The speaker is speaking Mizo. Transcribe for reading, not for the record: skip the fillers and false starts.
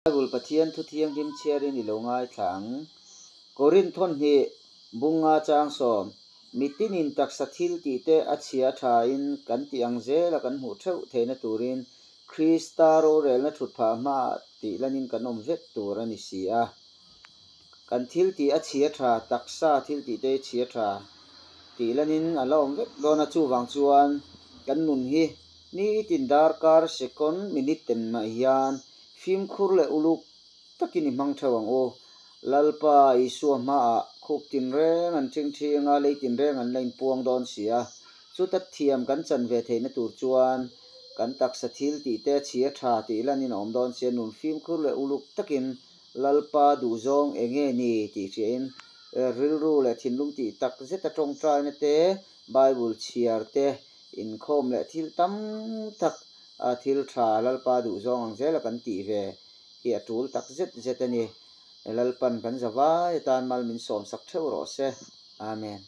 Bible Pathian thu thianghlim chhiarin i lo ngaithla ang. Korinth thawnhnih bunga chang sawm, Mitinin taksa thil tihte a chhia thain kan tih ang zela kan hmuh theuh theihna turin Krista rorelna thutphah hmaah tih lanin kan awm vek tur a ni si a. Kan thil tih a chhia tha, taksa thil tihte hi chhia tha tih lanin a la awm vek dawn a, chuvang chuan kan nun hi nitin darkar, second, minute ten mah hian fimkhur leh uluk takin i hmang theuh ang u. Lalpa Isua hmaah khup tinreng an ṭhingṭhing a, lei tinreng an la inpuang dawn si a. Chuta thiam kan chan ve theihna tur chuan kan taksa thil tihte chhia ṭha tih lanin a awm dawn si a, nun fimkhur leh uluk takin Lalpa duhzawng eng nge ni tih hriain rilru leh thinlung tih tak zeta ṭawngṭaina te, Bible chhiar te, inkhawm leh thil tam tak thil ṭha Lalpa duhzawng ang zela kan tih ve hi a ṭul tak zet zet a ni. Lalpan kan zavai atan mal min sawmsak ṭheuh rawh se. Amen.